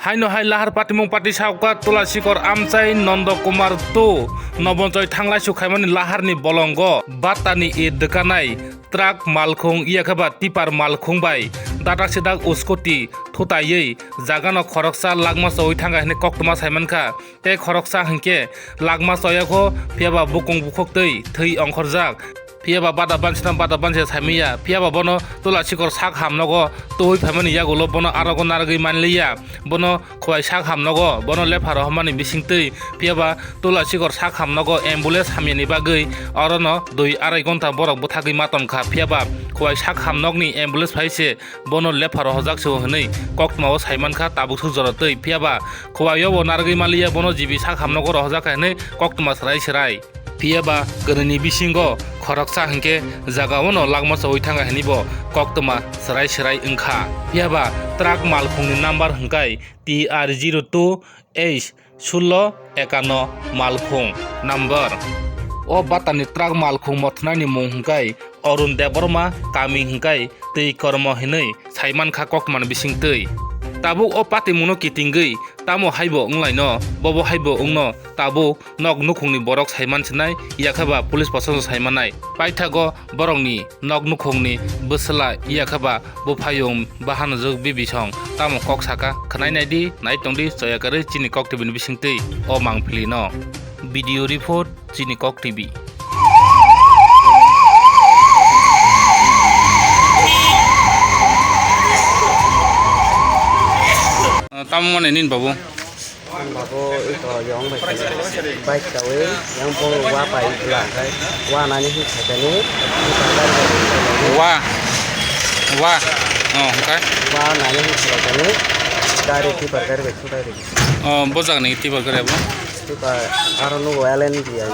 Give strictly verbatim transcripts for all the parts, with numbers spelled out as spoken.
Haino hai lahar patimung pati saoka Tulasikor amchai Nondo Kumar two Nobonchoi thanglaisu khaimani laharni bolongo batani e dwkanai truck malkhung iya khe ba tipper malkhung bai datak sidak scooty thutaiwi jagano khoroksa lakma chowi thangkha hwnwi koktwma saimankha. Tei khoroksa hinkhe lakma choyakho, phiyaba bukung bukhuktwi thwi ongkhorjak. Phiyaba bada bansina bada bansa saimanya, phiyaba bono Tulasikor sak hamnogo tubui phaimani yagulo bono arogo narwgwi manliya. Bono Khowai sak hamnogo bono lepha rohormani bisingtwi, phiyaba Tulasikor sak hamnogo ambulance hamyani bagwi orono dui arai gonta borok bwthagwi ma tongkha, phiyaba Khowai sak hamnokni ambulance phai se bono lepha rohorjak se hwnwi koktwmao saimankha tabuk suk jora twi, phiyaba Khowai o bo narwgwi manliya bono G B sak hamnogo rohorjak kha hwnwi koktwma swrai swrai. Phiyaba kwnwini bisingo khoroksa hinkhe jagao no lakma chowi thangkha hwnwi bo koktwma swrai swrai wngkha. Phiyaba truck malkhungni number hinkhe T R zero two H sullo ekano malkhung number. O batani truck malkhung mothwnani mung hinkhe Arun Debbarma, kami hinkhe Twi Kormo hinwi saimankha koktwmani bisingtwi. Tabuk o patimungno kitingwi tamo haibo wnglaino, bobo haibo wngno tabuk nok nukhungni borok saimansinai, yakhaba police proshasonno saimanai. Paithago borokni nok nukhungni bwswla yakhaba buphayung bahanajwk bibisong tamo kok saka khwnai naidi, nai tongdi, choyakarwi chini Kok T V ni bisingtwi o mangpili no. Video report, Chini Kok T V. Tamo mane nini babu? Ang babu ito yong bai kani bike chawi yang bong wa pai bla kai wa nani hi khatani. Wa, wa, oh, okay. Wa nani hi khatani. Gari tipper gari bai sutai ri. Oh, bojak ni tipper gari abo. Tipper aro nugo L N B ai.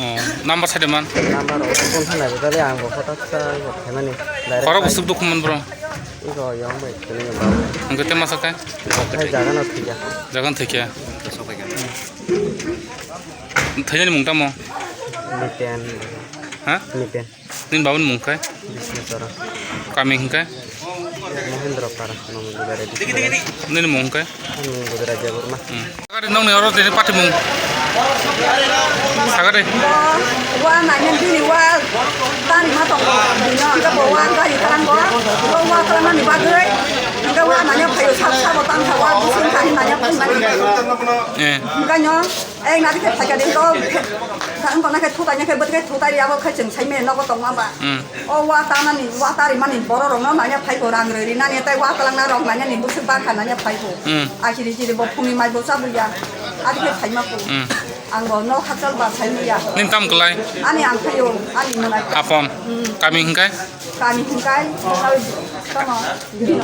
Oh, number sade man? Number o phone thang nai bwtali ang bo hota kisa bo khaimani. Direct. Khorok bwswk dukhu man bro? Iko yong bai kini ba. Hwnkhe te masa khe? Hai jaga no thikya. Jaga no thikya. Thainani mung tamo? Nipen. Ha? Nipen. Nini babani mung khe? Bisnu Sara. Kami hwnkhe? Mahendra Para, Nongni Bari. Nini mung hwnkhe? Ani mung Budra Debbarma. Hmm. Sagadi nongni oro tini patimung. Sagadi. Wa nanya bini wa tani ma tongo. Bini oro bo wa gari kalang bo. Bo wa kalang mani bagwi. Hingke wa nanya phayo sab sabo tang sa wa bising kani nanya phaimani. Eh. Hingke nyo. Ei, nari khe phaikha de, to, ang tongna khe thutai, khe bwtwi khe thutai, abo khe chwng sai mene nogo tongma ba. Hmm. O wa tanani, wa tarimani borok rokno nanya phaibo, rang rwi rinani, tei wa twlangna rok nanya ni bwswk bangkha nanya phaibo. Hmm. Achiri chiri bo phungni mai bo chabuya, adi khe phaima ko. Hmm. Ang bo nok hakchal ba sai ya. Nini tam kwlai? Ani ang phaio, ani monai. Apon. Hmm. Kami hwnkhe? Kami hwnkhe, tamo, Bino-,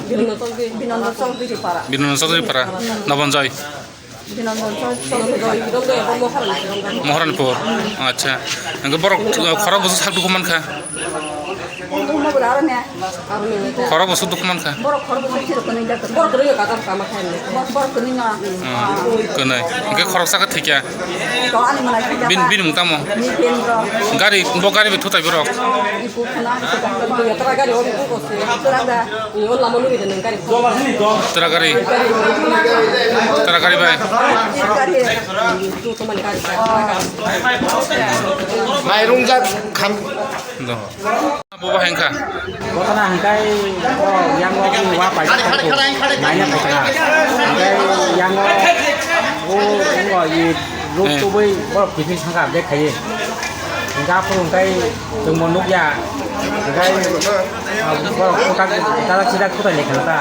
Binondo Chowdhury Para. Binondo Chowdhury Para. Hmm. Nobonjoi. Mohoranpur. Acha. Hingke borok khorok bwswk sak dukhu mankha. Khorok bwswk dukhu mankha. Hmm, kwnwi. Hingke khoroksa khe thwikya. Bin, bini mung tamo? Gari, bo gari bai thutai borok. Tra gari. Tra gari bai. Mairung jak kham. Do. Bo bo hengkha. Botana hengkai bo yang bo wa pai. Nanya pai. Hengkai yang bo bo i ruk tu bai bo pipin sangka de khai. Hingke aphuru hingke chwngbo nukya, hingke, ah, borok kwtak, kwtak sidak kwtai lekha ta.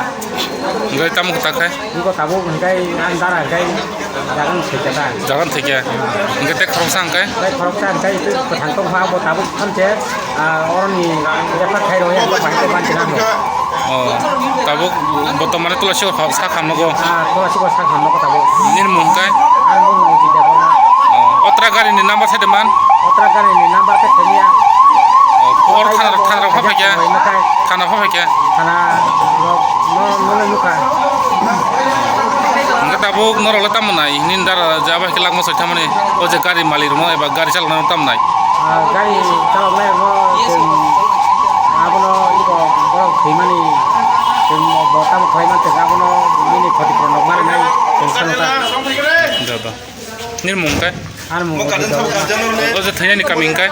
Hingke tamo kwtak khe? Hingke tabuk hingke ang dara hingke jagan thwikya ta. Jagan thwikya. Hingke tei khoroksa hingke? Tei khoroksa hingke kwthang tongkha, bo tabuk thamse, ah, oroni refer khairokya, hingke bahai khe banchina hino. Oh, tabuk botomane Tulasikor sak hamnogo. Ah, Tulasikor sak hamnogo tabuk. Nini mung khe? Ang mung Mujib Debbarma. Oh, o truck gari ni number sade man? O truck gari ni number khe themya. Oh, or thana, thana rok phaikya? Thana phaikya? Thana rok no, no, no, nukha. Hingke tabuk norok le tamo nai? Nini dara je abo hai khe lakma soi thamani, o je gari malik rokno eba gari chaloknai rokno tamo nai? Ah, gari chaloknai rokno chwng abono iko borok thwimani chwng bo tamo khlai manthogo, abono bini khoti purun rok manwi nai. Dada. Nini mung khe? Ani mung khe Dada. O je thainani kami hwnkhe?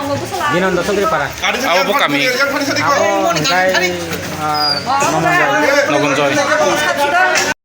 Dino Dosokri para. Abo bo kami? Abo hwnkhe, ah, Nomonjoy. Nomonjoy.